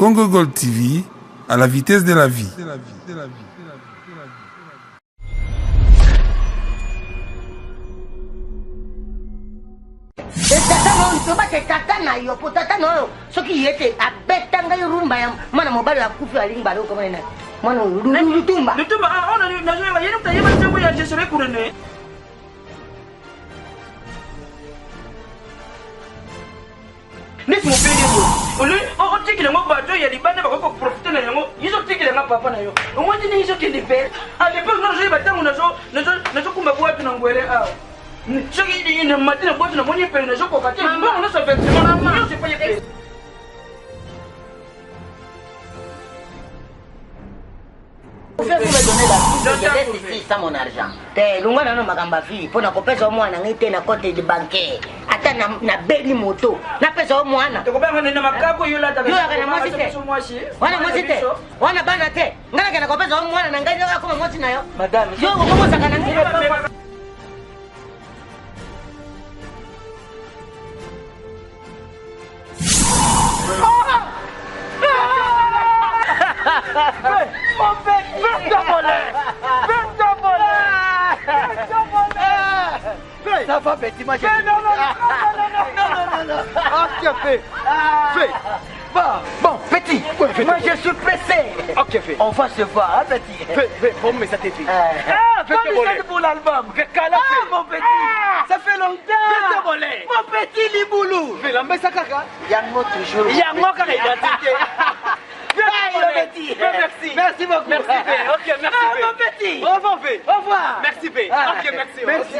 Congo Gold TV, à la vitesse de la vie. Tata na oyo toba te tata na yo po tata na oyo soki ye te abeta ngai rumba ya mwana mobali akufi alingi balo komona na mwana oyo lutumba lutumba ah ono nazoyeba ye nokta yeba nzembo ya je serai couronné. Neti mobeli boye oli otikela yango bato ya libanda bakoki koprofite na yango yo ozotikela nga papa na yo omoni ndenge ezokende pe a lepoke nga nazoyeba ntango nazokumba bwatu na ngwele awa soki na mati na bwatu namoni epele nazokoka te mbongo nyonso versement nyonso epai epele. Te longwa nano makambo ya fille mpo na kopesa yo mwana ngai te na compte de bancaire ata nabeli moto napesa yo mwana yoyaka na mwasi te wana mwasi te wana bana te ngai nakenda kopesa yo mwana na ngai akoma mwasi na yo yo okomosaka na ngai. Ça va, petit, moi, non, non, non, non, non, non, non, non. Ok, fais. Fais. Bon, bon, petit, ouais, moi je suis pressé. Ok, fais. On va se voir, hein, petit. Fais, fais, bon, mais ça t'est fait. Ah, fais te pour l'album. Ah, mon petit. Ça fait longtemps. Mon petit Liboulou. Fais la messe kaka. Yango toujours. Yango kaka identité. Merci, merci. Merci beaucoup. Merci, P. Ok, merci. Ah, mon petit. Au revoir, P. Au revoir. Merci, P. Ok, merci. Merci.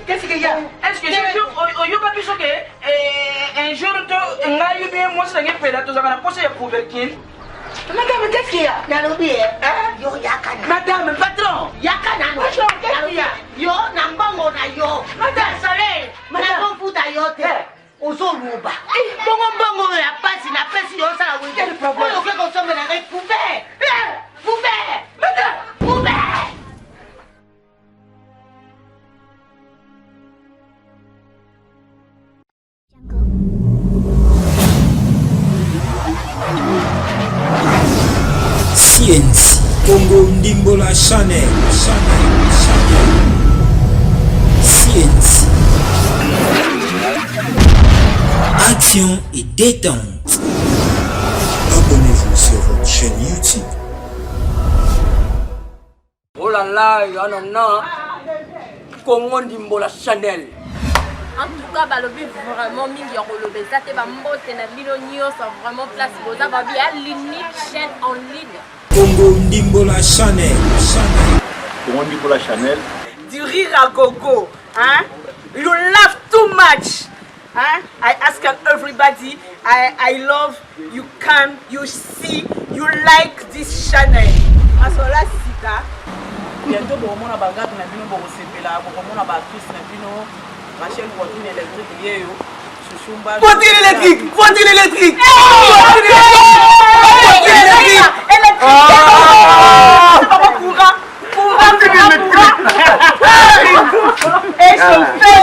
Qu'est-ce qu'il y a? Est-ce que oyoka biso ke un jour to ngai bien mwasi na ngai mpela tozalaka na posa ya couverture? Madame, qu'est-ce qu'il y a? Nalobi eh? Yo yaka na. Madame, patron. Yaka nano. Patron, qu'est-ce qu'il y a? Yo na mbongo na yo. Madame, salaire. Nazofuta yo te. Ozoloba. Bongo mbongo oyo ya pasi napesi yo osala Quel problème? Oyo okoki kosombela ngai poubelle. Poubelle. Madame. Poubelle. CNC Congo Ndimbola Channel, Channel, Channel. CNC Action et détente. Abonnez-vous sur votre chaîne YouTube. Oh là là, yanana. Congo Ndimbola Chanel. En tout cas, balobi vraiment mingi ya koloba eza te bambote na bino nyonso vraiment place boza babi ya l'unique chaîne en ligne. Congo Ndimbola Chanel. Chanel. Congo Ndimbola Chanel. Du rire à gogo, hein? You laugh too much. Hein? I ask everybody, I love you come, you see, you like this channel. Masola sika. Bientôt bokomona ba gag na bino bokosepela, bokomona ba actrice na bino Rachel Poitrine électrique yeyo Chuchumba. Poitrine électrique, poitrine électrique. Poitrine électrique. Ah. Papa courant. Courant, courant, courant. Échauffé.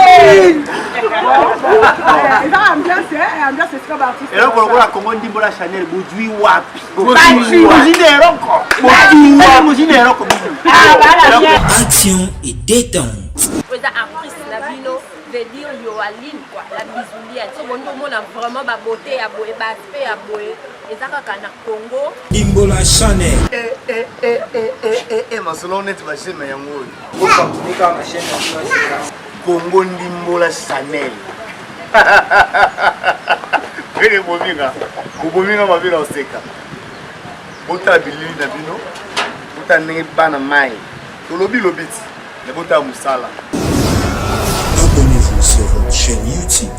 Eza ambiance, eh, ambiance esika ba artiste. Eloko lokola Congo Ndimbola Chanel bozwi wapi? Bozwi na eloko. Bozwi na eloko. Action et détente. Oza actrice na bino veut dire Yoaline quoi, la bisoulienne. So bondo mona vraiment ba beauté ya boye, ba aspect ya boye eza kaka na Congo. Ndimbola Chanel. Eh eh eh eh eh eh eh masolo neti ba chaîne na yango oyo. Congo Ndimbola Chanel. Pele bominga, bobominga mabe na oseka. Botala bilili na bino, botala ndenge bana mai. Tolobi lobi ti, mais botala mosala. Abonnez-vous sur votre chaîne YouTube.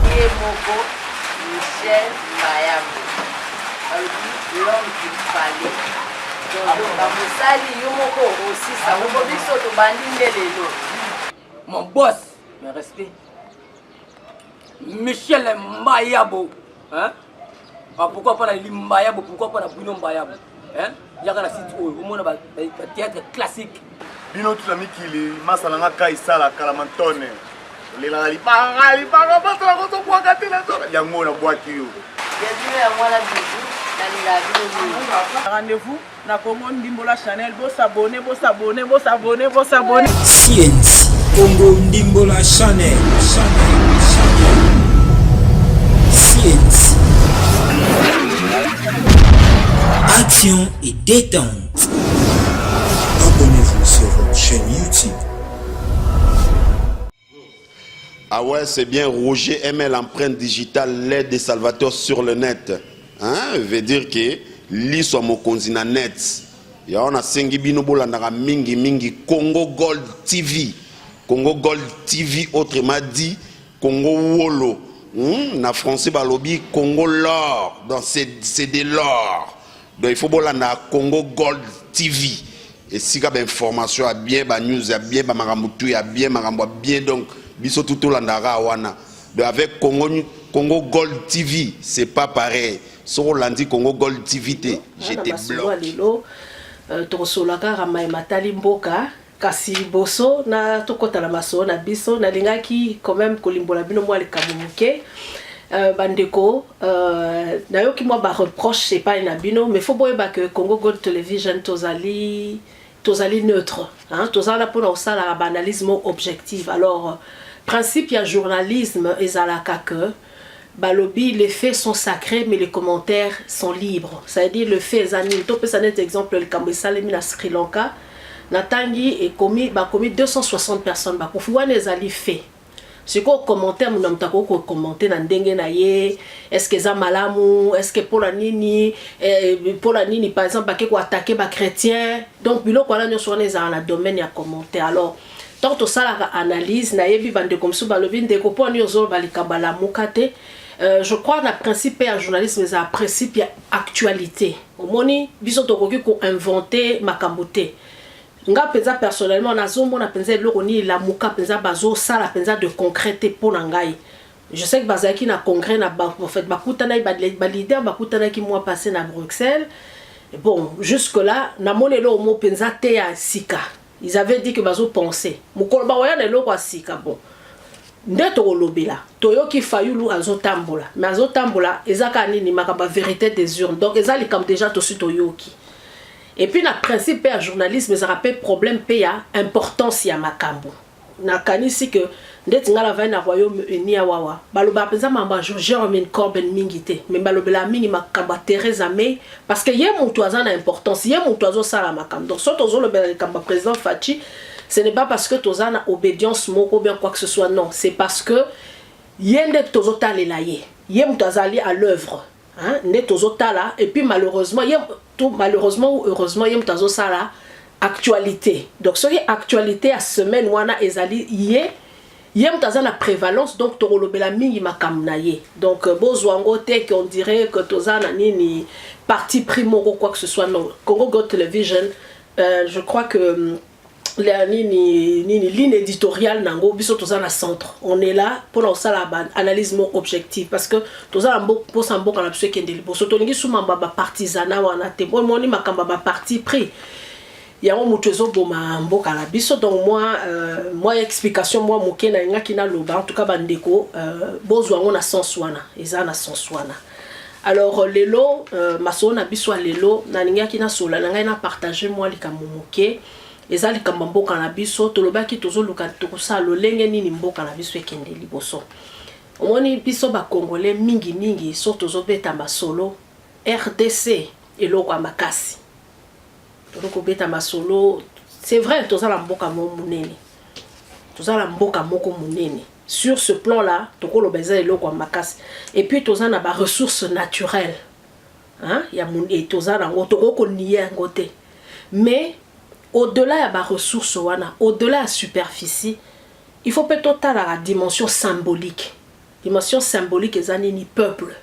Ye moko Michel Mayambo balobi l'homme qu'il fallait. Mosali yo moko osisa ngo biso tobandi nde lelo. Mon boss, mes respects. Michel Mbayabo. Hein? Ah, pourquoi pas na Limbayabo, pourquoi pas na Bruno Mbayabo? Hein? Yaka na site oyo, omona ba, ba, ba théâtre classique. Bino tuna mikili masa na nga kai sala kalamantone. Olelaka libanga libanga masa na kozobwaka te na zoka. Yango na bwaki yo. Ya bino yango wana bisous nalingaka bino mingi. Rendez-vous na Congo Ndimbola Channel bo s'abonner bo s'abonner bo s'abonner bo s'abonner. CNC Congo Ndimbola Channel Channel Channel CNC Action et détente. Abonnez-vous sur votre chaîne YouTube. Ah ouais, c'est bien Roger ML empreinte digitale, l'aide des salvateurs sur le net. Hein, veut dire que liso mokonzi na net. Ya wana sengi bino bolandaka mingi mingi Congo Gold TV. Congo Gold TV autrement dit Congo Wolo. Hmm, na français balobi Congo l'or. Donc c'est de l'or. Donc il faut bolanda Congo Gold TV. Esika ba information ya bien, ba news ya bien, ba makambo tout ya bien, makambo ya bien donc biso tout tolandaka wana. Donc avec Congo Congo Gold TV, c'est pas pareil. Soko landi Congo Gold TV te, je te bloque. Lelo euh, tokosolola kaka maye matali mboka kasi liboso na tokɔta na masolo na biso nalingaki quand même kolimbola bino mwa likambo moke euh, bandeko euh, nayoki mwa bareproche epai na bino mais faut boyeba ke Congo Gold Television tozali tozali neutre hein? Tozala mpona kosalaka baanalyse mo objective. Alors principe ya journalisme ezalaka que balobi les faits sont sacrés mais les commentaires sont libres. Ça veut dire le fait eza nini? Topesa neti exemple likambo esalemi na Sri Lanka, natangi ekomi bakomi 260 personnes bakufi, wana ezali fait. Sikoyo commentaire, moto na moto akoki kocommenter na ndenge na ye: est ce que eza malamu, est ce que mpona nini, mpona nini par exemple bake koattaquer bachrétien? Donc biloko wana nyonso wana ezala na domaine ya commentaire. Alors ntango tosalaka analyse, nayebi bandeko mosusu balobi: "Ndeko, mpo nini ozoloba likambo alamuka te?" Je crois na principe ya journalisme ezala principe ya actualité. Omoni, biso tokoki koinventer makambo te. Nga mpenza personnellement nazomona mpenza eloko nini Lamuka mpenza bazosala mpenza de concret te. Mpo na ngai, je sais que bazalaki na congrès na ba, en fait bakutanaki baleader, bakutanaki mois passé na Bruxelles. Bon, jusque là namoni eloko mo mpenza te ya sika. Ils avaient dit que bazopense mokolo bakoya na eloko ya sika. Bon, nde tokolobela. Toyoki Fayulu azotambola, mais azotambola eza kaka nini? Makambo ya vérité des urnes. Donc eza likambo déjà tosi toyoki. Et puis na principe mpe ya journalisme ezalaka mpe problème mpe ya importance ya makambo. Nakanisi ke ndeti ngai navandi na Royaume-Uni awawa, balobaka mpenza makambo ya Jeremy Corbyn mingi te, mais balobelaka mingi makambo ya Theresa May, parce que ye motu aza na importance, ye motu azosala makambo. Donc so tozolobela likambo ya président Fatshi, ce n'est pas parce que toza na obédience moko ou bien quoi que ce soit, non, c'est parce que ye nde tozotalela ye, ye moto azali à l'œuvre, hein, nde tozotala. Et puis malheureusement ye tout, malheureusement ou heureusement, ye moto azosala actualité. Donc soki actualité ya semaine wana ezali ye, ye moto aza na prévalence, donc tokolobela mingi makambo na ye. Donc bozwa yango te qu'on dirait que toza na nini, parti pris moko, quoi que ce soit, non. Congo Gold Television, je crois que la nini nini ligne éditoriale nango, biso toza na centre, on est là mpona kosala baanalyse mo objective, parce que toza na mposa mboka na biso ekende liboso. Tolingi sumamba bapartisana wana te. Omoni makambo ya baparti pris, yango moto ezoboma mboka na biso. Donc moi, moi explication mwa moke nalingaki naloba. En tout cas bandeko, bozwa yango na sens wana, eza na sens wana. Alors lelo, masolo na biso ya lelo, nalingaki nasola na ngai na partage mwa likambo moke, eza likambo ya mboka na biso. Tolobaki tozoluka tokosala lolenge nini mboka na biso ekende liboso. Omoni, biso bacongolais mingimingi, so tozobeta masolo RDC, eloko ya makasi toza kobeta masolo. C'est vrai, toza na mboka moko monene, toza na mboka moko monene. Sur ce plan là tokoloba eza eloko ya makasi. Et puis toza na baressources naturelles, hein, ya toza nango, tokoki konier yango te. Mais au-delà ya baressources wana, au-delà ya superficie, il faut mpe totalaka dimension symbolique. Dimension symbolique eza nini? Peuple.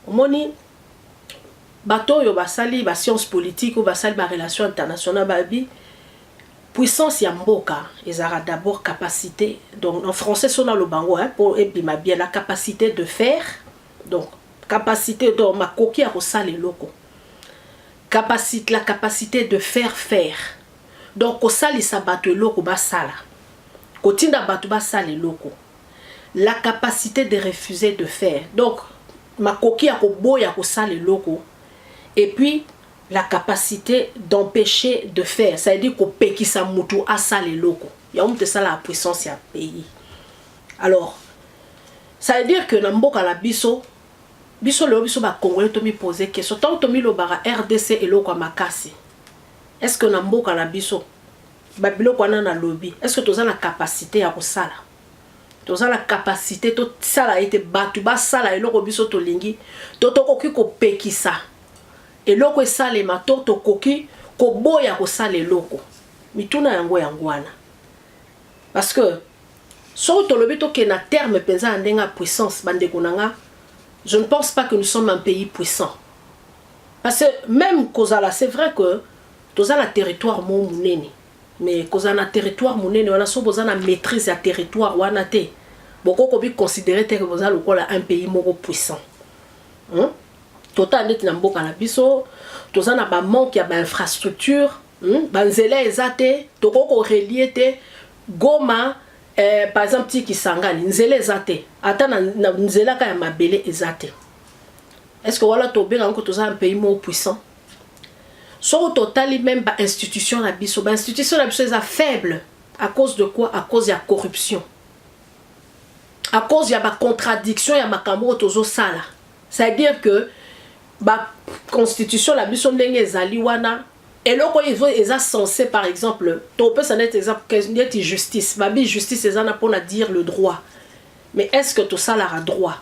Omoni, Bato oyo basali ba sciences politiques oyo basali ba relations internationales bayebi puissance ya mboka ezalaka d'abord capacité, donc en français so naloba yango hein, po ebima bien, la capacité de faire, donc capacité, donc makoki ya kosala eloko, capacité, la capacité de faire faire, donc kosalisa bato eloko basala, kotinda bato basala eloko, la capacité de refuser de faire, donc makoki ya koboya kosala eloko, et puis la capacité d'empêcher de faire, ça veut dire kopekisa mutu asala eloko. Yango mutu esalaka puissance ya pays. Alors ça veut dire que na mboka na biso, biso lelo, biso bacongolais, tomipose question: ntango tomilobaka RDC eloko ya makasi, est ce que na mboka na biso babiloko wana nalobi, est ce que toza na capacité ya kosala, toza na capacité tosala ete bato basala eloko biso tolingi, to tokoki kopekisa eloko esalema, to tokoki koboya kosala eloko? Mituna yango yango wana, parce que soki tolobi tokende na terme mpenza ya ndenge ya puissance, bandeko na nga, je ne pense pas que nous sommes un pays puissant, parce que même kozala, c'est vrai que toza na territoire mo monene, mais kozala na territoire monene wana, so boza na maîtrise ya territoire wana te, bokoki kobiconsidérer te ke boza lokola un pays moko puissant, Totala neti na mboka na biso, toza na bamanque ya bainfrastructure, Banzela eza te, tokoki korelier te Goma par exemple ti Kisangani, nzela eza te, ata na nzela kaka ya mabele eza te. Est ce que wana tobenga yango toza un pays moko puissant? Soki totali même bainstitution na biso, bainstitution na biso eza faible. À cause de quoi? À cause ya corruption, à cause ya bacontradiction ya makambo oyo tozosala. C'est à dire que baconstitution na biso ndenge ezali wana, eloko oyo eza censé, par exemple topesa neti exemple neti justice, babi justice eza na mpona dire le droit, mais est ce que tosalaka droit?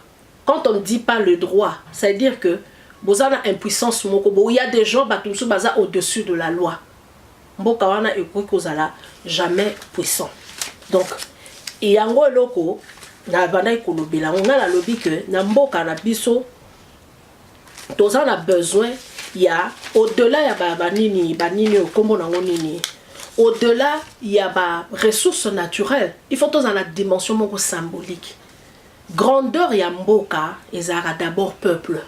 Quand on ne dit pas le droit, c'est à dire que boza na impuissance moko bo, il y a des gens, bato mosusu baza au-dessus de la loi. Mboka wana ekoki kozala jamais puissant. Donc yango eloko na bandaki kolobela yango, ngai nalobi ke na mboka na biso toza na besoin ya au-delà ya banini banini oyo nkombo nango nini, au-delà ya baressources naturelles, il faut tozala na dimension moko symbolique. Grandeur ya mboka ezalaka d'abord peuple,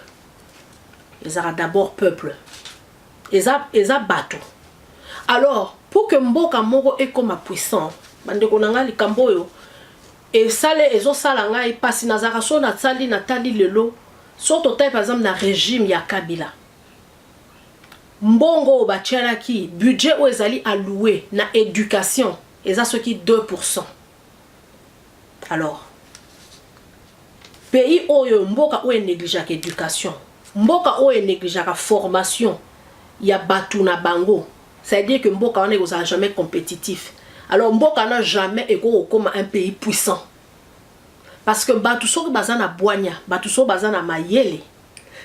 ezalaka d'abord peuple, eza bato. Alors pour que mboka moko ekoma puissant, bandeko na ngai, likambo oyo esale ezosala ngai mpasi, nazalaka so natali natali lelo, so totali par exemple na régime ya Kabila, mbongo oyo batialaki, budget oyo ezali alloué na éducation eza soki 2. Alors pays oyo, mboka oyo enégligeaka éducation, mboka oyo enégligeaka formation ya bato na bango, c'est-à-dire que mboka wana ekozala jamais compétitif. Alors mboka wana jamais ekoki kokóma un pays puissant, parce que bato soki baza na bwanya, bato soki baza na mayele,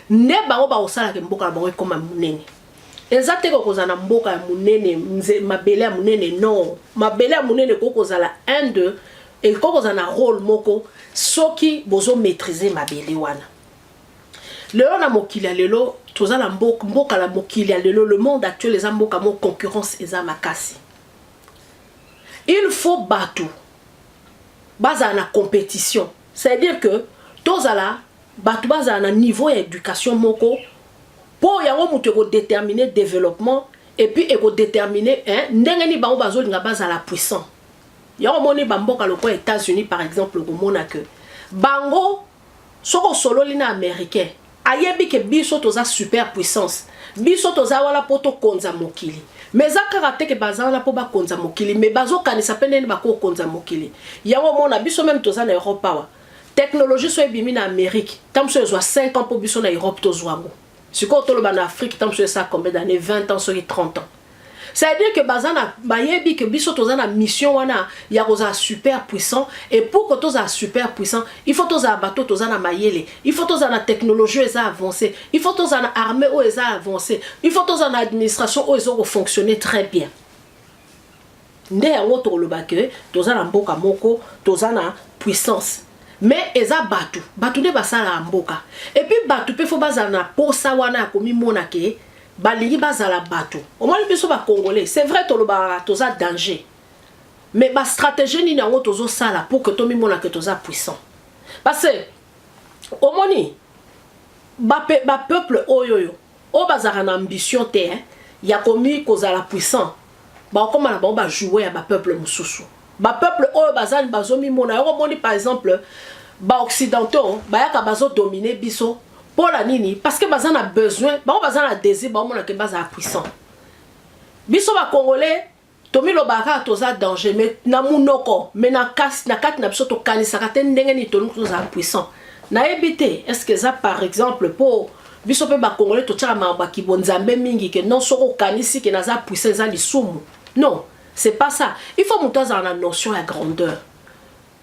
nde bango bakosalaka mboka na bango ekóma monene. Eza te kozala na mboka ya monene, mabele ya monene, non. Mabele ya monene ekoki kozala 1 2, ekoki kozala na rôle moko soki bozomaîtrise mabele wana. Lelo na mokili ya lelo, toza na mboka na mokili ya lelo, le monde actuel eza mboka mo concurrence eza makasi. Il faut bato bazala na compétition, c'est-à-dire que tozala bato bazala na niveau ya éducation moko, mpo yango moto ekodétermine développement et puis ekodétermine ndenge nini bango bazolinga bazala puissant. Yango omoni bamboka lokola États-Unis par exemple, okomona ke bango, soki osololi na Américain, ayebi ke biso toza super puissance, biso toza wana mpo tokonza mokili. Mais eza kaka te ke baza wana mpo bakonza mokili, mais bazokanisa mpe ndenge bakokonza mokili. Yango omona biso même toza na Europe awa, technologie so ebimi na Amérique, ntango mosusu ezwa 5 ans mpo biso na Europe tozwa yango. Sikoyo toloba na Afrique, ntango mosusu esa combien d'années? 20 ans, soki 30 ans. C'est-à-dire que baza na bayebi que biso toza na mission wana ya kozala super puissant, et pour que tozala super puissant, il faut tozala bato toza na mayele, il faut tozala na technologie oyo eza avancée, il faut tozala na armée oyo eza avancée, il faut tozala na administration oyo eza kofonctionner très bien. Nde yango tokoloba ke toza na mboka moko toza na puissance. Mais eza batu, batu nde basalaka mboka. Et puis batu pe faut bazala na posa wana ya komimona ke balingi bazala batu. Omoni biso ba congolais, c'est vrai tolobaka toza danger. Mais ba stratégie nini yango tozosala pour que tomimona ke toza puissant? Parce que omoni ba, ba peuple oyo oyo oyo bazalaka na ambition te hein, ya komi kozala puissant bakokoma na bango ba jouer ya ba peuple mosusu. Ba peuple oyo baza bazomimona yango omoni par exemple ba occidentaux bayaka bazo dominer biso mpo na nini? Parce que baza na besoin, bango baza na désir, baomona ke bazala puissant. Biso ba congolais tomilobaka kaka toza danger mais na munoko mais na kasi na kati na biso tokanisaka te ndenge nini tolingi tozala puissant. Nayebi te est ce que eza par exemple mpo biso mpe ba congolais totiaka makambo ya kibonzambe mingi ke non soki okanisi ke naza puissant eza lisumu. Non, c'est pas ça. Il faut moto azala na notion ya grandeur.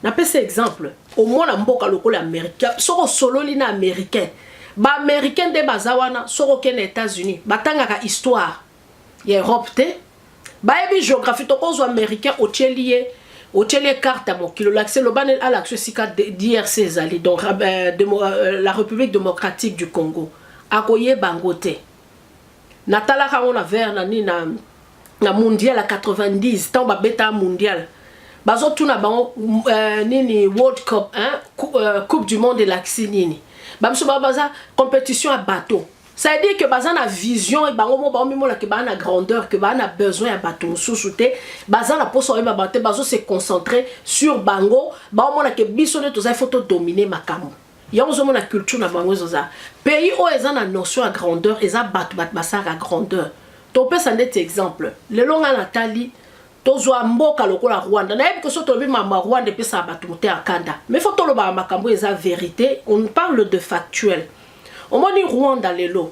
Napesa exemple, omona mboka lokola Amérique, soki osololi na américain, ba américain nde baza wana, soki okende na États-Unis batangaka histoire ya Europe te, bayebi géographie. Tokozwa américain, otieli ye carte ya mokili, olakisi, loba alakisi esika DRC ezali, donc la République démocratique du Congo, akoyeba yango te. Natalaka yango na vert na nini na mondial ya 90, ntango babetaka mondial, bazotuna bango nini World Cup, hein? Coupe du monde elakisi nini? Bamiso baza compétition ya bateau. Ça veut dire que baza na vision e bango mo baomimona ke baza na grandeur, ke baza na besoin ya bato mosusu te, baza na mposa oyeba bango te, bazo se concentrer sur bango. Baomona ke biso nde toza, il faut todominer makambo yango. Ozomona culture na bango ezoza pays oyo eza na notion ya grandeur, eza bato basalaka grandeur. Topesa ndeti exemple, lelo ngai natali, tozwa mboka lokola Rwanda. Nayebi ke so tolobi makambo ya Rwanda epesaka bato mote ya kanda, mais faut tolobaka makambo eza vérité, on parle de factuel. Omoni Rwanda lelo,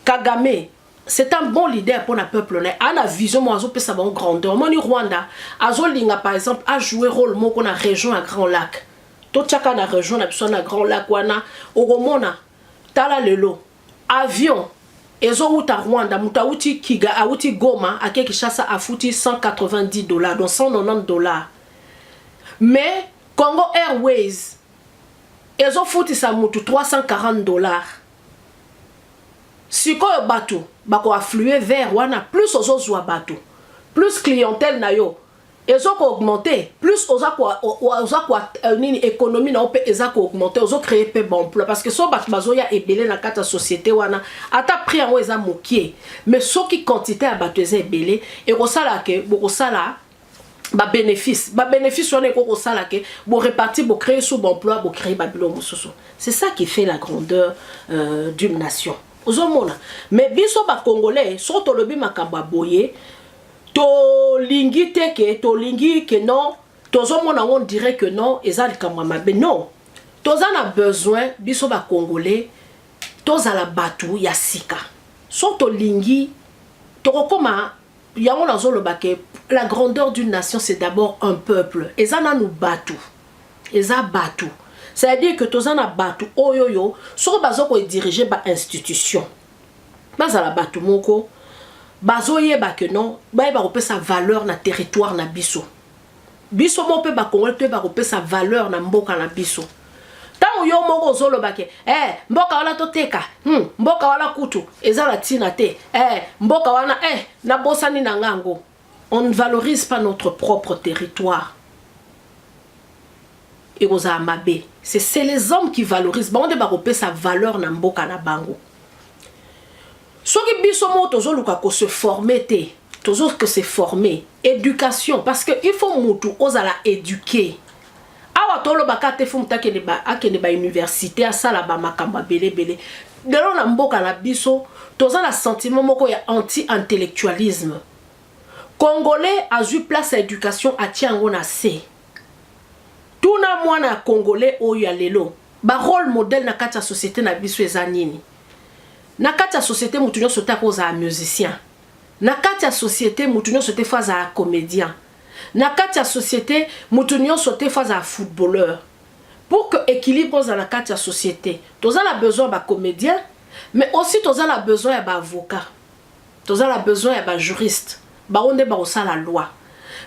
Kagame c'est un bon leader mpona peuple na ye, aa na vision moko azopesa bango grandeur. Omoni Rwanda azolinga par exemple ajouer rôle moko na région ya Grand Lac, totiaka na région na biso na Grand Lac wana. Okomona, tala lelo avion ezowuta Rwanda, moto awuti Kiga, awuti Goma, ake Kinshasa, afuti 190 $, donc 190 $, mais Congo Airways ezofutisa mutu 340 $. Sikoyo bato bakoaffluer vers wana, plus ozozwa bato, plus clientèle na yo ezokoaugmenter, plus oza kwa nini, économie na yo mpe eza koaugmenter, ozocréer mpe baemploi, parce que so bato bazoya ebele na kati ya société wana, ata prix yango eza mokie, mais soki quantité ya bato eza ebele, ekosala ke bokosala babénéfice. Babénéfice wana ekoki kosala ke borépartir, bocréer sous baemploi, bocréer babilo mosusu. C'est ça qui fait la grandeur d'une nation. Ozomona, mais biso bacongolais, soki tolobi makambo ya boye, tolingi te ke tolingi ke non, tozomona yango dirait que non, eza likambo ya mabe. Non, toza na besoin biso bacongolais tozala bato ya sika. So tolingi tokokoma yango. Nazoloba ke la grandeur d'une nation, c'est d'abord un peuple. Eza nanu bato, eza bato. C'est-à-dire que toza na bato oyo oyo soki baza kodiriger bainstitution, bazala bato moko bazoyeba ke non, bayeba kopesa valeur na territoire na biso. Biso moko mpe bakongoli, toyeba kopesa valeur na mboka na biso. Ntango yo moko ozoloba ke eh, mboka wana toteka, mboka wana kutu eza na ntina te, eh, mboka wana eh, nabosani na ngango, on ne valorise pas notre propre territoire, ekozala mabe. C'est les hommes qui valorisent, bango nde bakopesa valeur na mboka na bango. Soki biso moko tozoluka kose former te, tozoke se former, éducation, parce que il faut mutu ozala éduqué. Awa tolobaka te faut mutu akende bauniversité, asala bamakambo ebelebele. Lelo na mboka na biso toza na sentiment moko ya anti intellectualisme Congolais azwi place ya éducation, atia yango na se. Tuna mwana ya congolais oyo ya lelo, barole modèle na kati ya société na biso eza nini? Na kati ya société, motu nyonso te akozala musicien. Na kati ya société, motu nyonso te faut azala comédien. Na kati ya société, motu nyonso te faut azala footballeur. Pour que équilibre ozala na kati ya société, toza na besoin ya bacomédien, mais aussi toza na besoin ya baavocat, toza na besoin ya bajuriste. Bango nde bakosala loi.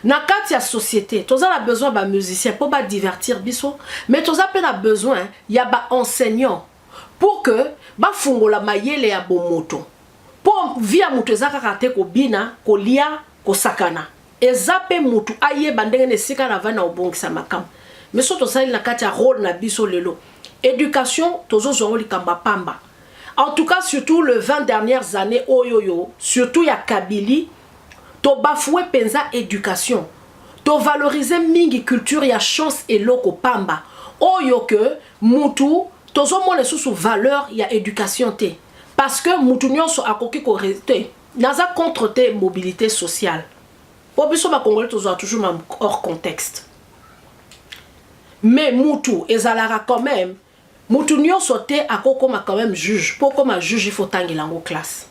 Na kati ya société, toza na besoin ba musiciens pour ba divertir biso, mais toza pe na besoin ya ba enseignants pour que bafungola mayele ya bomoto. Po vie ya moto eza kaka te kobina, kolia, kosakana. Eza pe mutu ayeba ndenge na esika na vandi na kobongisa makambo. Mais soki tosali na kati ya role na biso lelo, education tozozwa yango likambo ya pamba. En tout cas surtout le 20 dernières années oyo yo, surtout ya Kabili, to bafoue penza education. To valoriser mingi culture ya chance eloko pamba. Oyo que mutu tozomona lisusu valeur ya education te. Parce que mutu nyonso akoki ko te. Naza contre te mobilité sociale. Po biso ba congolais tozwa toujours na hors contexte. Mais mutu ezalaka quand même mutu nyonso te akokoma quand même juge. Po okoma juge il faut tangela yango classe.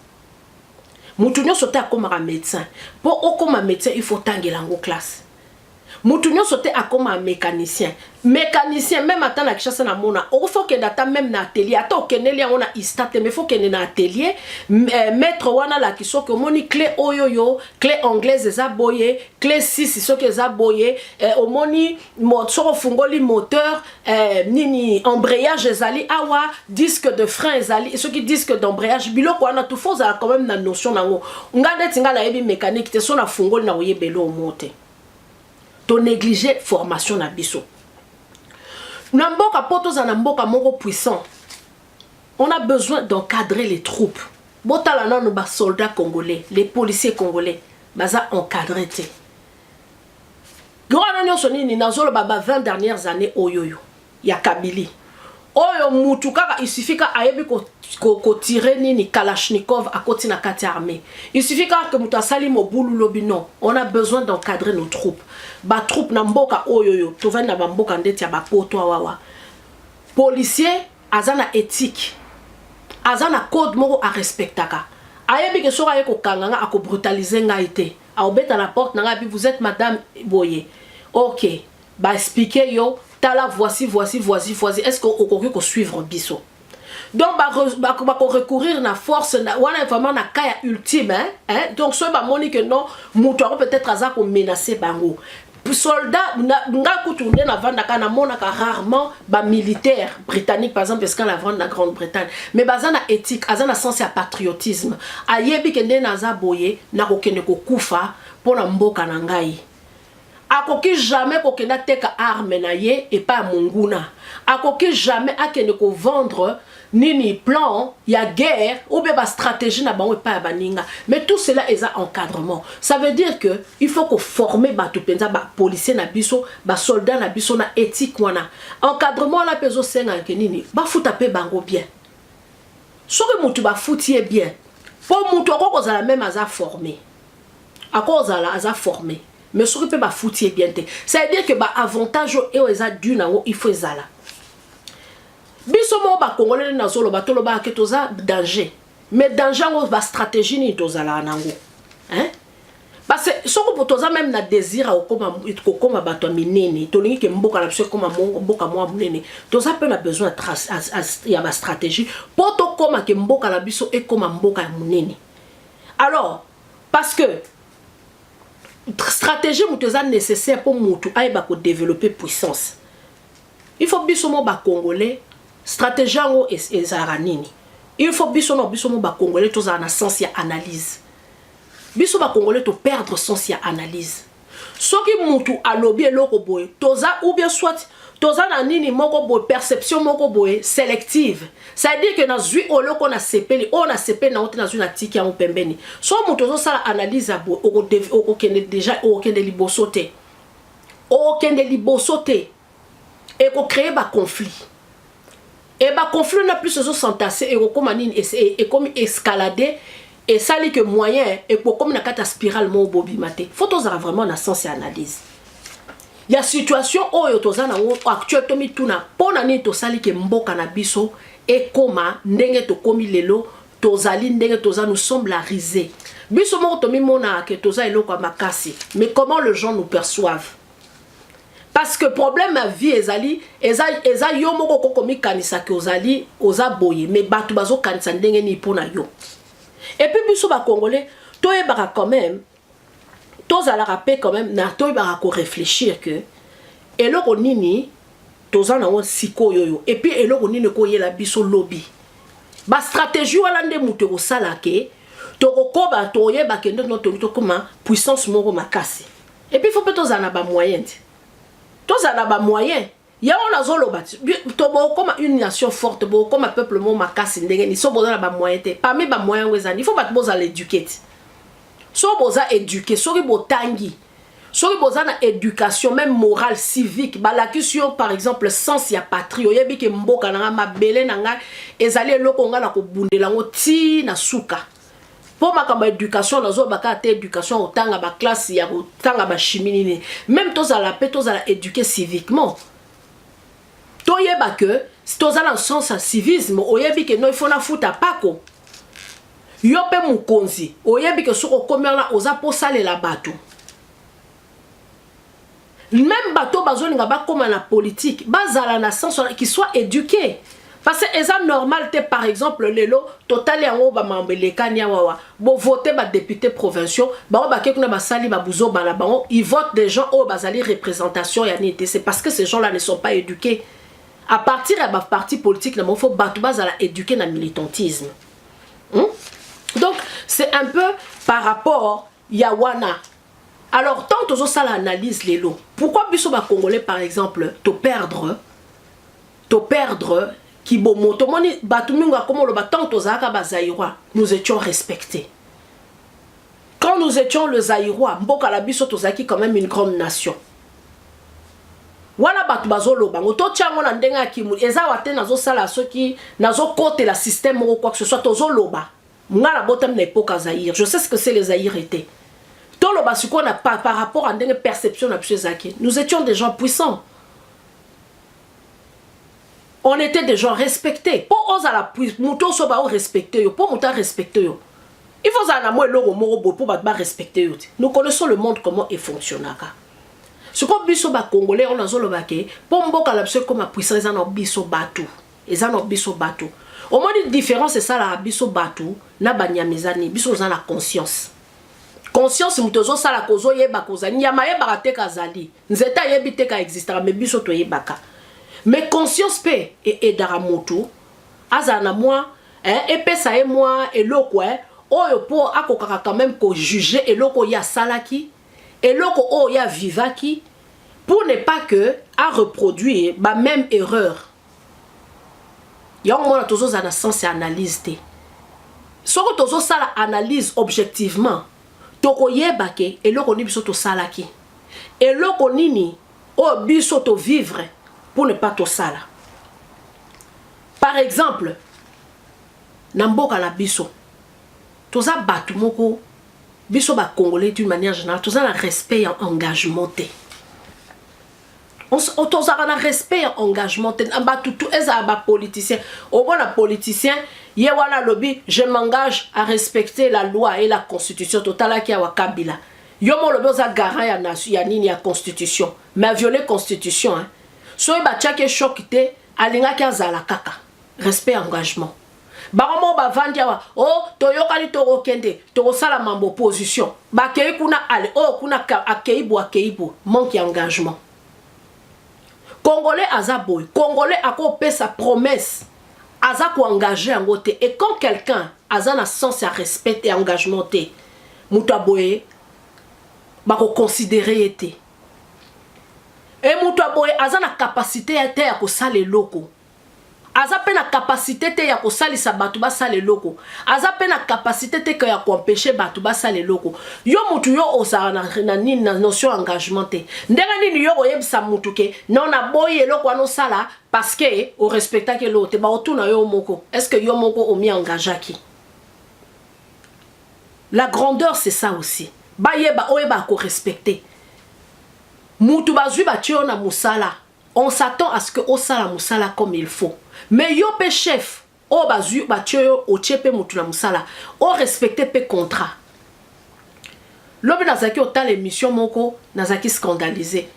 Mutu nyonso te akomaka médecin. Po okoma médecin il faut tangela yango classe. Mutu nyonso te akoma mécanicien. Mécanicien même ata na Kinshasa na mona, il faut okende ata même na atelier, ata okendeli yango na ISTA te, mais faut okende na atelier, maître wana alaki soki omoni clé oyo yo, clé anglaise eza boye, clé 6 soki eza boye, omoni soki ofungoli moteur, nini embrayage ezali awa, disque de frein ezali, soki disque d'embrayage, biloko wana tout faut ozala quand même na notion nango. Nga ndeti nga nayebi mécanique te, so na fungoli na koyebela omo te. To négliger formation na biso. Na mboka po tozala na mboka moko puissant, on a besoin d'encadrer les troupes. Botala nanu ba soldats congolais, les policiers congolais, baza encadré te. Wana nyonso nini nazoloba ba 20 dernières années oyoyo ya Kabili. Oyo mutu kaka il suffit ka ayebi ko tirer nini Kalachnikov akoti na kati armée. Il suffit kaka que mutu asali mobulu lobi non. On a besoin d'encadrer nos troupes. Ba troupes na mboka oyoyo, tovandi na ba mboka ndeti ya ba poto awawa. Policier aza na éthique. Aza na code moko a respectaka. Ayebi ke soki aye kokanga nga ako brutaliser ngai te. Aobeta na porte na ngai puis vous êtes madame Boye. OK. Ba expliquer yo tala voici voici voici voici, est-ce que okoki ko suivre biso? Donc ba ba, ba ko recourir na force na wana vraiment na cas ya ultime hein, hein? Donc soki ba moni que non mutu ako peut-être aza ko menacer bango. Soldat nga kutu nde na vandaka na monaka rarement ba militaire britannique par exemple parce que na vanda na Grande-Bretagne, mais baza na éthique, aza na sens ya patriotisme. Ayebi ke nde naza boye na kokende kokufa pona mboka na ngai. Akoki jamais kokenda teka arme na ye epa ya monguna. Akoki jamais akende ko vendre nini plan ya guerre ou bien ba stratégie na bango epa ya baninga. Mais tout cela eza encadrement. Ça veut dire que il faut ko former bato penza ba policier na biso, ba soldat na biso na éthique wana. Encadrement wana pe ezosenga ke nini bafuta pe bango bien. Soki mutu bafuti ye bien, po mutu akoki kozala même aza formé. Akoki kozala aza formé. Mais soki pe bafuti ye bien te. Ça veut dire que ba avantage oyo eza dû nango il faut ezala. Biso moko ba congolais nde nazoloba tolobaka ke toza danger. Mais danger yango ba stratégie nini tozalaka nango? Hein? Parce que soki po toza même na désir ya kokoma bato ya minene, tolingi ke mboka na biso ekoma mboka mwa monene, toza pe na besoin ya ba stratégie po tokoma ke mboka na biso ekoma mboka ya monene. Alors, parce que stratégie moto eza nécessaire po moto ayeba ko développer puissance. Il faut biso mo ba congolais stratégie yango ezalaka nini? Il faut biso na biso mo ba congolais tozala na sens ya analyse. Biso ba congolais to perdre sens ya analyse. Soki mutu alobi eloko boye, toza ou bien soit toza na nini moko boye, perception moko boye sélective. C'est-à-dire que nazwi oloko na sepeli, oyo na sepeli na ote nazwi na tiki yango pembeni. So mutu ozosala analyse ya boye, okokende déjà, okokende liboso te. Okokende liboso te. Eko créer ba conflit. Et ba conflit na plus ozo s'entasser ekokoma nini, ekomi escalader. Et ça que moyen et pour comme na kata spirale mo bobima te. Faut tozala vraiment na sens ya analyse. Ya situation oyo toza na ngo actuel to mituna pona nini tosali ke mboka na biso ekoma ndenge tokomi lelo tozali ndenge toza, nous sommes la risée. Biso moko tomimona ke toza eloko ya makasi. Mais comment les gens nous perçoivent? Parce que problème ya vie ezali, eza yo moko okokomikanisa ke ozali, oza boye, mais bato bazokanisa ndenge nini mpona yo. Et puis biso ba congolais toyebaka quand même. tozalaka mpe quand même na toyebaka korefléchir que eloko nini toza nango sikoyo oyo, et puis eloko nini ekoyela biso lobi. Bastratégie wana nde moto ekosala ke tokokoba toyeba ke nde tolingi tokóma puissance moko makasi. Et puis faut mpe tozala na bamoyen te, tozala na bamoyen. Yango nazoloba, to bokóma une nation forte, bokóma peuple moko makasi ndenge nini so boza na bamoyen te? Parmi bamoyen yango ezali, il faut bato bozala éduqué te. So boza éduqué, soki botangi, soki boza na éducation même morale, civique, balakisi yo par exemple sens ya patrie, oyebi ke mboka na ngai, mabele na ngai ezali eloko ngai na kobundela yango ti na suka. Mpo makambo ya éducation, nazoba kaka te éducation kotanga baklasse ya kotanga bachimie nini, même tozala mpe tozala éduqué civiquement, toyeba ke toza na sens ya civisme. Oyebi ke no, ifo nafuta pako. Yo mpe mokonzi, oyebi ke soki okomi wana, oza mpo osalela bato. Même bato bazolinga bakóma na politique, bazala na sens wana, qu'ils soient éduqués, parce que eza normal te. Par exemple lelo totali yango, bamambo elekani awawa, bovote badéputé provinciaux, bango bake kuna, basali babuzoba na bango, ils votent des gens oyo bazali représentation ya nini te. C'est parce que ces gens là ne sont pas éduqués. À partir ya baparti politique na bango, faut bato bazala éduqué na militantisme, Donc c'est un peu par rapport ya wana. Alors tant tozosala analyse lelo, pourquoi biso bacongolais par exemple toperdre kibomo? Tomoni bato mingi akoma oloba, tant tozalaka bazaïrois, nous étions respectés. Quand nous étions le Zaïrois, mboka na biso, tozalaki quand même une grande nation. Wana bato bazoloba ngo, totia yango na ndenge ya kimuli, eza awa te. Nazosala soki nazokotela système moko, quoi que ce soit. Tozoloba, nga nabotami na époque ya Zaïre, je sais ce que c'est les Zaïre était. Toloba sikoyo na par rapport à ndenge perception na biso ezalaki, nous étions des gens puissants, on était des gens respectés. Mpo ozala moto oso baorespecte yo, mpo moto arespecte yo, il faut ozala na mwa eloko moko boye mpo bato barespecte yo te. Nous connaissons le monde, comment efonctionnaka. Sikoyo biso bacongolais oyo, nazoloba ke mpo mboka na biso ekoma puissant, eza na biso bato, eza na biso bato. Omoni différence esalaka biso bato na banyama eza nini? Biso oza na conscience. Conscience, moto ozosala kozoyeba kozali. Nyama ayebaka te kazali, nzete ayebi te ka existaka, mais biso toyebaka. Mais conscience mpe eaidaka moto azala na mwa epesa ye mwa eloko oyo mpo akokaka quand même kojuge eloko oyo asalaki, eloko oyo ye avivaki, pour ne pas que areproduire bamême erreur. Yango mona tozozala na sens ya analyse te. Soki tozosala analyse objectivement, tokoyeba ke eloko nini biso tosalaki, eloko nini oyo biso tovivre pour ne pas tosala. Par exemple na mboka na biso, toza bato moko, biso bacongolais d'une manière générale, toza na respect ya engagement te. Tozalaka na respect ya engagement te na bato tu, ezala bapoliticien. Omona politicien ye wana alobi: "Je m'engage à respecter la loi et la constitution." Totalaki awa Kabila, yo mo olobi oza garant ya nation, ya nini, ya constitution, mais aviole constitution, hein. Soki batiaki choc te, alingaki azala kaka respect ya engagement. Bango moko bavandi awa: o oh, toyokani, tokokende, tokosala mambo opposition. Bakei kuna, ale oyo oh, kuna akei bo, akei bo, manque ya engagement. Congolais aza boye, congolais akopesa promesse, aza koengage yango te. Et quand quelqu'un aza na sens ya respect et engagement te, moto aboye bakoconsidere ye te. E moto aboye aza na capacité te ya kosala eloko, aza mpe na capacité te ya kosalisa bato basala eloko, aza mpe na capacité te ke ya koempêche bato basala eloko. Yo mutu yo ozala na nini, na notion engagement te, ndenge nini yo koyebisa mutu ke non, naboyi eloko wana osala parce que orespectaki eloko te? Baotuna yo moko: est ce que yo moko omi engageaki? La grandeur, c'est ça aussi. Bayeba, oyeba korespecte mutu bazwi batie yo na mosala, on s'attend à ce que osala mosala comme il faut. Mais yo mpe chef oyo bazwi batie yo, otie mpe mutu na mosala, orespecte mpe contrat. Lobi nazalaki otala émission moko, nazalaki scandalisé.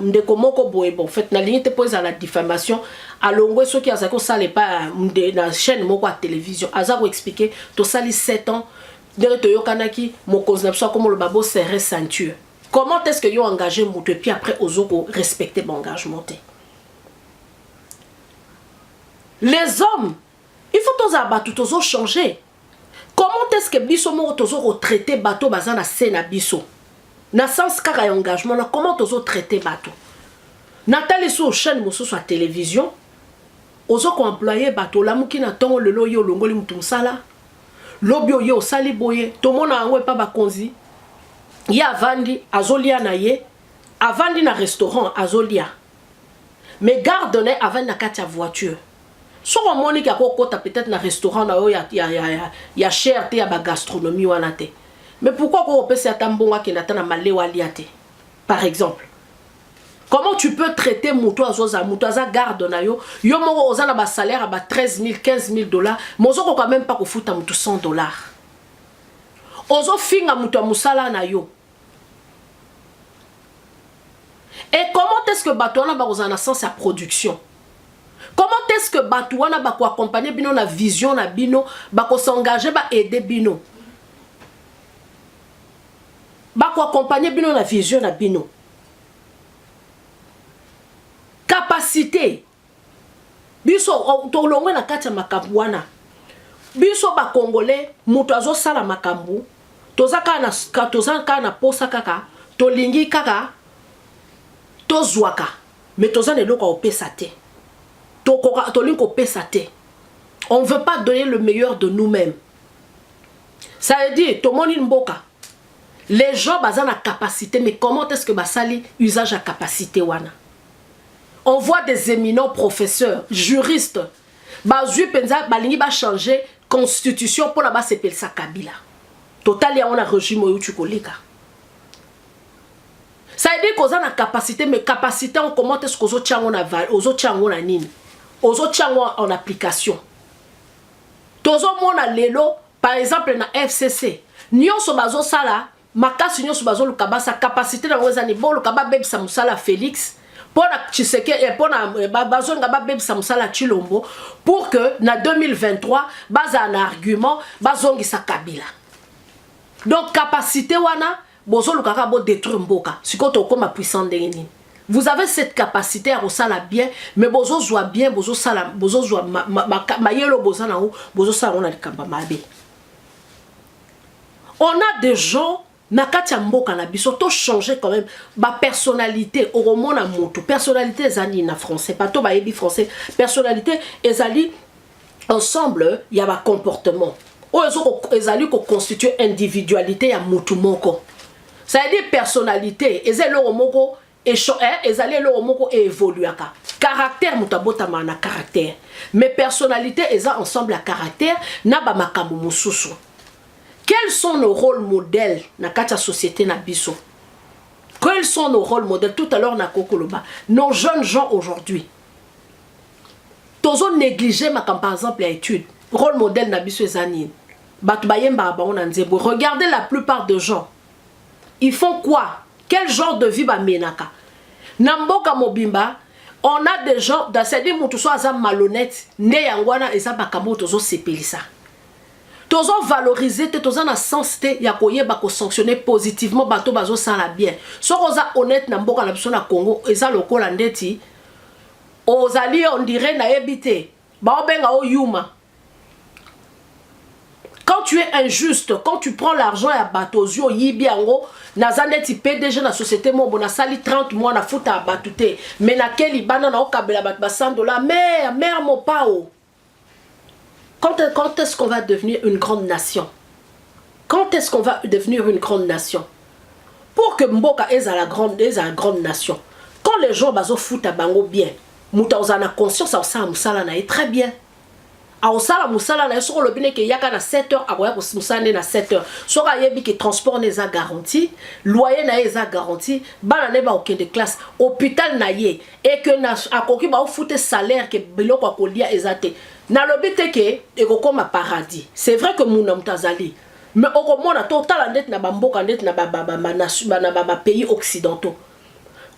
Ndeko moko boye, bon, fait nalingi te mpo ezala diffamation, alongwe soki azalaki kosala epa na chaîne moko ya télévision, aza koexplike: tosali 7 ans. Ndenge toyokanaki, mokonzi na biso akoma oloba bo serrer ceinture. Comment est-ce que yo engage moto et puis après ozo ko respecter ba engagement te? Les hommes, il faut tozala bato tozo changer. Comment est-ce que biso moko tozo ko traiter bato baza na se na biso? Na sens kaka ya engagement na comment tozo traiter bato? Natali sur chaîne mosusu ya télévision, ozo ko employer bato olamuki na tongo lelo oye olongoli mutu musala, lobi oye osali boye, tomona yango epa bakonzi. Ye avandi azolia na ye, avandi na restaurant azolia. Mais garde na ye avandi na kati ya voiture. Soki omoni ke akokota peut-être na restaurant na yo ya, ya, ya, ya, ya cher te ya ba gastronomie wana te. Mais pourquoi ko opesa ata mbongo akende ata na malewa alia te? Par exemple. Comment tu peux traiter moto azoza moto aza garde na yo yo moko oza na ba salaire ya ba 13 000 15 000 dollars mais ozokoka même pas kofuta moto 100 dollars. Ozofinga moto ya mosala na yo. Et comment est-ce que bato wana bakozala na sens ya production? Comment est-ce que bato wana bakoaccompagner bino na vision na bino, bakosengage ba aider bino? Bakoaccompagner bino na vision na bino. Capacité. Biso tolongwe na kati ya makambo wana. Biso ba Congolais moto azosala makambo toza kaka na toza kaka na posa kaka tolingi kaka tozwaka mais toza na eloko ya kopesa te. Tokoka tolingi kopesa te. On veut pas donner le meilleur de nous-mêmes. Ça veut dire tomoni mboka les gens baza na capacité mais comment est-ce que basali usage ya capacité wana? On voit des éminents professeurs, juristes, bazui penza balingi ba changer constitution pona basepelisa Kabila. Totali yango na régime oyo uti koleka. Ça veut dire koza na capacité mais capacité en comment est-ce que ozotia yango na ozotia yango na nini? Ozotia yango en application. Tozomona lelo par exemple na FCC nyonso bazosala makasi nyonso bazoluka basa capacité na bango eza nini? Boluka babebisa mosala ya Félix pona Tshisekedi, eh, pona eh, bazolinga babebisa mosala ya Tshilombo pour que na 2023 bazala na argument bazongisa Kabila. Donc capacité wana bozoluka kaka bo détruire mboka. Sikoyo tokoma puissant ndenge nini? Vous avez cette capacité ya kosala bien mais bozozwa bien, bozosala, bozozwa mayele oyo boza nango, bozosala yango na likambo ya mabe. On a des gens na kati ya mboka na biso to changer quand même ba personnalité. Okomona motu personnalité eza nini na français, bato bayebi français. Personnalité ezali ensemble ya ba comportement oyo ezali ko constituer individualité ya motu moko. Ça veut dire personnalité eza eloko moko ezali eloko moko evoluaka. Caractère, moto abotamaka na caractère, mais personnalité eza ensemble ya caractère na ba makambo mosusu. Quels sont nos rôles modèles na kati ya société na biso? Quels sont nos rôles modèles? Tout à l'heure na kokoloba, nos jeunes gens aujourd'hui tozo négliger makambo par exemple ya étude. Rôle modèle na biso eza nini? Bato bayembaka bango na nzembo. Regardez la plupart de gens, ils font quoi? Quel genre de vie bamenaka na mboka mobimba? On a des gens, c'est-à-dire moto so aza malhonnête nde yango wana eza makambo oyo tozosepelisa, tozovaloriser te, toza na sens te ya koyeba kosanctionner positivement bato bazosala bien. Soki oza honnête na mboka na biso na Congo, eza lokola ndeti ozali on dirait nayebi te, baobenga o yuma. Quand tu es injuste, quand tu prends l'argent ya bato, ozwi oyibi yango. Naza neti PDG na société moko, nasali 30 mois nafuta ya bato te, mais nake libanda na okabela bato ba 100 $. Mare mare mopao. Quand est-ce qu'on va devenir une grande nation? Quand est-ce qu'on va devenir une grande nation? Pour que mboka ezala grande, ezala grande nation, quand les gens bazofuta bango bien, moto azala na conscience, akosala mosala na ye très bien, akosala mosala na ye. Soki olobi neke eyaka na 7 heures, akoya mosala nde na 7 heures. Soki ayebi ke transport ne eza garanti, loyer na ye eza garanti, bana ne bakokende classe, hôpital na ye et que na akoki baofute salaire, ke biloko ya kolia eza te. Nalobi te ke ekokoma paradis. C'est vrai que muna moto azali, mais okomona totala ndeti na bamboka ndeti na bapays occidentaux,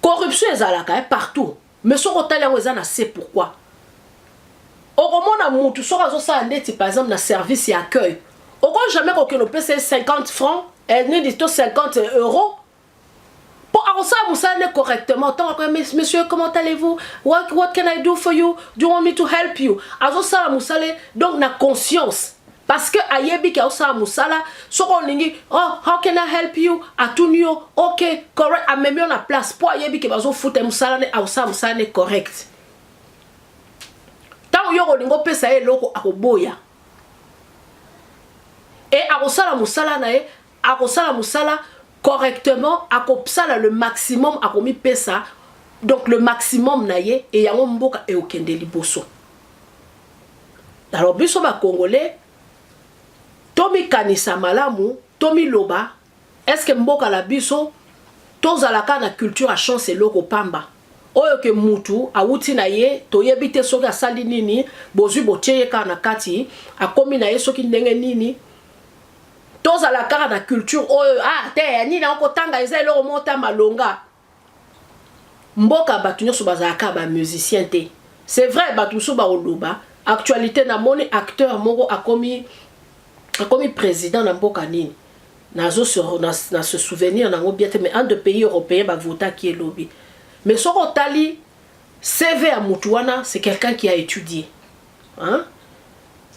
corruption ezalaka partout, mais soki otali yango eza na se. Pourquoi okomona mutu soki azosala ndeti par exemple na service ya accueil, Oko jamais kokende opesa ye 50 francs eh, nini to 50 euros mpo akosala mosala ne correctement. Ntango akoya, monsieur, comment allez-vous, what can I do for you, do you want me to help you, azosala mosala donc na conscience, parce que ayebi ke azosala mosala. Soki olingi, oh, how can I help you, atuni yo, ok, correct, amemi yo na place, mpo ayebi ke bazofuta mosala ne, akosala mosala ne correct. Ntango yo kolingi opesa ye eloko, akoboya e akosala mosala na ye, akosala mosala correctement, akosala le maximum, akomipesa donc le maximum na ye, e yango mboka ekokende liboso. Alors biso bacongolais, tomikanisa malamu, tomiloba, est-ce mboka na biso tozalaka na culture ya chance, eloko pamba oyo ke mutu awuti na ye, toyebi te soki asali nini, bozwi botie ye kaka na kati, akomi na ye soki ndenge nini? Tozala kaka na culture oyo, ah te, nini, akotanga eza eloko moko ta malonga. Mboka bato nyonso bazalaka bamusicien te. C'est vrai, bato mosusu bakoloba actualité, namoni acteur moko akomi président na mboka nini, nazo na, na se souvenir nango bien te, mais un de pays européen bavotaki elobi. Mais soki otali CV ya mutu wana, c'est quelqu'un qui a étudié, hein?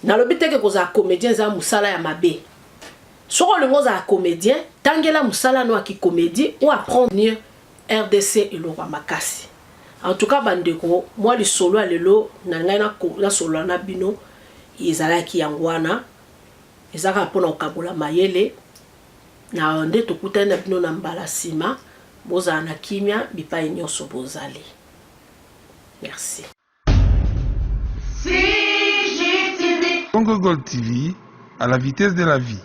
Nalobi te ke kozala comédien eza mosala ya mabe. Soki olingi ozala comédien, tangela mosala no aki comédie ou apprendre. RDC eloko ya makasi. En tout cas bandeko, mwa lisolo ya lelo na ngai nasolola na bino ezalaki yango wana, eza kaka mpona kokabola mayele na nde tokutani na bino na mbala nsima. Bozala na kimia bipai nyonso bozali. Merci. Congo Gold TV, à la vitesse de la vie.